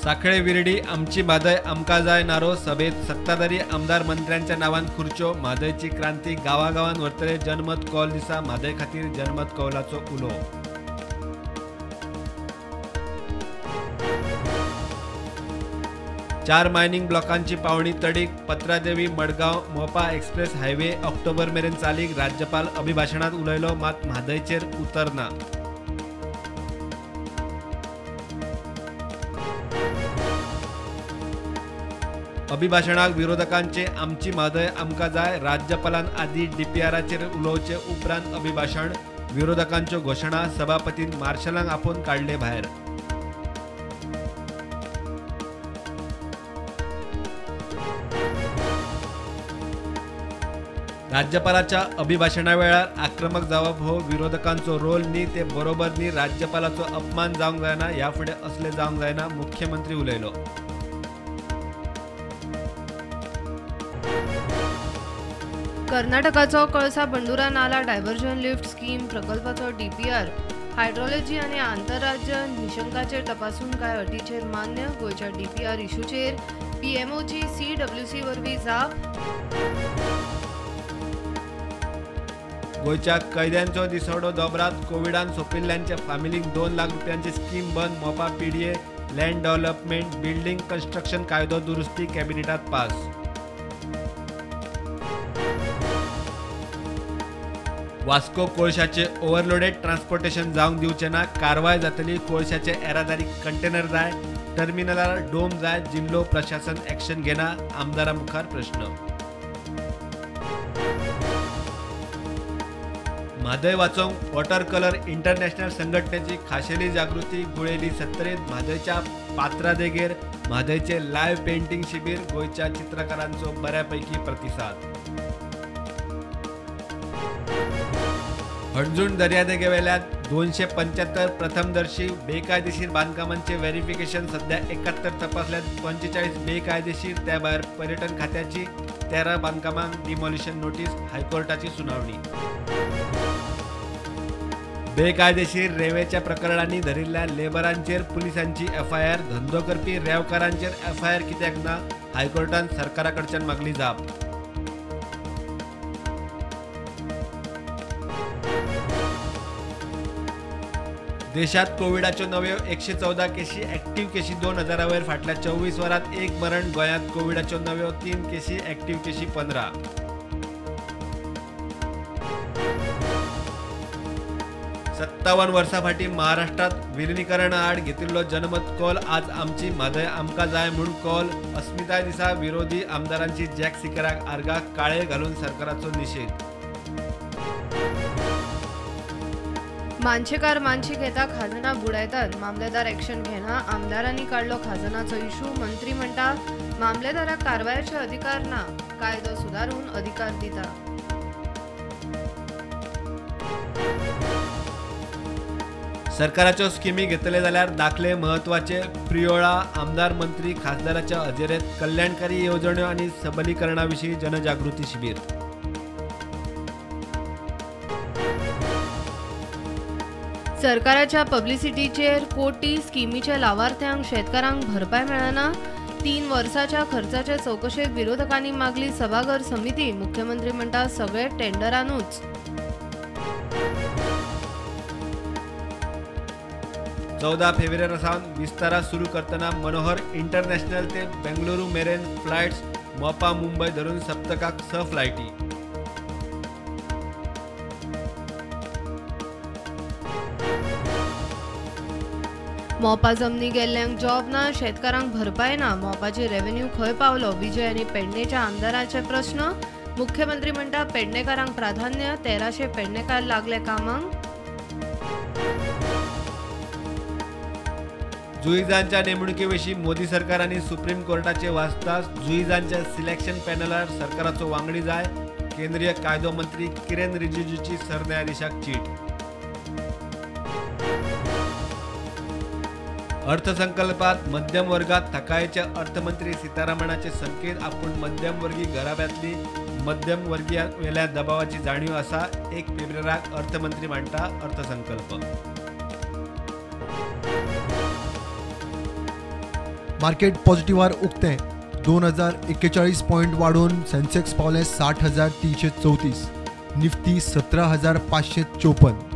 साखळे विर्डी आमची म्हादय आमकां जाय नारो सभेत सत्ताधारी आमदार मंत्र्यांच्या नावान खुर्च्यो. म्हादयची क्रांती गांवागांवान व्हरतले जनमत कौल दिसा म्हादय खातीर जनमत कौलाचो उलो. चार मायनिंग ब्लॉकांची पावणी तडीक. Patradevi Madgaon Mopa express highway October मेरेन चालीक. राज्यपाल अभिभाशणात उलयलो मात म्हादयचेर उतरना. अभिभाशणाक विरोधकांचे आमची म्हादय आमकां जाय. राज्यपालान आदी डीपीआराचेर उलोवचे उपरांत अभिभाशण. विरोधकांच्यो घोशणा सभापतीन मार्शलांक आपोवन काडले भायर. राज्यपालाच्या अभिभाशणा वेळार आक्रमक जावप हो विरोधकांचो रोल न्ही, ते बरोबर न्ही. राज्यपालाचो अपमान जावंक जायना, ह्या फुडें असले जावंक जायना, मुख्यमंत्री उलयलो. कर्नाटकाचो Kalasa Bandura Nala diversion lift scheme प्रकल्पाचो डीपीआर हायड्रोलॉजी आनी आंतरराज्य निशंकाचेर तपासून कांय अटीचेर मान्य. गोंयच्या डीपीआर इशूचेर पीएमओची सीडब्ल्यूसी वरवीं जाप. गोंयच्या कैद्यांचो दिसवडो दोबरात. कोविडान सोंपिल्ल्यांच्या फामिलींक 2 लाख रुपयांची स्कीम बंद. Mopa PDA land development building construction कायदो दुरुस्ती कॅबिनेटात पास. वास्को कोळशाचे ओव्हरलोडेड ट्रान्सपोर्टेशन जावंक दिवचें ना, कारवाय जातली. कोळशाचे येरादारी कंटेनर जाय, टर्मिनलार डोम जाय. जिल्लो प्रशासन एक्शन घेना, आमदारा मुखार प्रश्न. म्हादय वाचोवंक वॉटर कलर इंटरनॅशनल संघटनेची खाशेली जागृती. गुळेली सत्तरीत म्हादयच्या पात्रादेगेर म्हादयचे लायव्ह पेंटिंग शिबीर. गोंयच्या चित्रकारांचो बऱ्यापैकी प्रतिसाद. हणजूण दर्यादेगेवेल्या 275 प्रथमदर्शी बेकायदेशीर बांधकामांचे व्हेरिफिकेशन सध्या 71 तपासल्यात. 45 बेकायदेशीर, त्याभायर पर्यटन खात्याची 13 बांधकामांक डिमॉलिशन नोटीस. हायकोर्टाची सुनावणी. बेकायदेशीर रेंवेच्या प्रकरणांनी धरिल्ल्या लेबरांचेर पुलिसांची एफआयआर. धंदो करपी रेंवकारांचेर एफआयआर कित्याक ना? हायकोर्टान सरकारा कडच्यान मागली जाप. देशात कोविडाच्यो नव्यो 114 केशी, ऍक्टिव्ह केशी 2000 वयर. फाटल्या 24 वरांत 1 मरण. गोंयांत कोविडाच्यो नव्यो 3 केशी, ऍक्टिव्ह केशी 15. 57 वर्सां फाटीं महाराष्ट्रात विलिनीकरणा आड घेतिल्लो जनमत कौल आज आमची म्हादय आमकां जाय म्हूण कौल. अस्मिताय दिसा विरोधी आमदारांची जॅक सिकेराक आर्गां, काळे घालून सरकाराचो निशेध. मानशेकार मानशी घेता खाजना बुडायतात, मामलेदार एक्शन घेना. आमदारांनी काडलो खाजनाचो इशू. मंत्री म्हणटा मामलेदाराक कारवायेचे अधिकार ना, कायदो सुदारून अधिकार दिता. सरकाराच्यो स्किमी घेतले जाल्यार दाखले म्हत्वाचे. प्रियोळा आमदार मंत्री खासदाराच्या हजेरेत कल्याणकारी येवजण्यो आनी सबलीकरणा विशीं जनजागृती शिबीर. सरकाराच्या पब्लिसिटीचेर कोटी स्किमीच्या लावार्थ्यांक शेतकारांक भरपाय मेळना. 3 वर्साच्या खर्चाचे चवकशेक विरोधकांनी मागली सभाघर समिती. मुख्यमंत्री म्हणटा सगळे टेंडरानूच. 14 फेब्रुवारी सावन विस्तारा सुरू करतना मनोहर इंटरनॅशनल ते बेंगलुरू मेरेन फ्लायट्स. मोपा मुंबय धरून सप्तकाक 6 फ्लायटी. मोपा जमनी गेल्ल्यांक जॉब ना, शेतकारांक भरपाय ना. मोपाचे रेव्हेन्यू खंय पावलो? विजय आनी पेडणेच्या आमदाराचे प्रश्न. मुख्यमंत्री म्हणटा पेडणेकारांक प्राधान्य. 1300 पेडणेकार लागले कामांक. जुईजांच्या नेमणुकेविशीं मोदी सरकार आनी सुप्रीम कोर्टाचे वास्तास. जुईजांच्या सिलेक्शन पॅनलार सरकाराचो वांगडी जाय. केंद्रीय कायदो मंत्री किरेन रिजिजूची सरन्यायाधीशाक चीट. अर्थसंकल्पात मध्यम वर्गात थकायेचे अर्थमंत्री सीतारामणाचे संकेत. आपूण मध्यमवर्गीय घराब्यांतली मध्यमवर्गीयांवेल्या दबावाची जाणीव आसा. 1 फेब्रुवारीक अर्थमंत्री मांडटा अर्थसंकल्प. मार्केट पॉझिटिव्हार उक्तें. 2041 पॉयंट वाडून सेन्सेक्स पावलें 60,334, निफ्टी 17,554.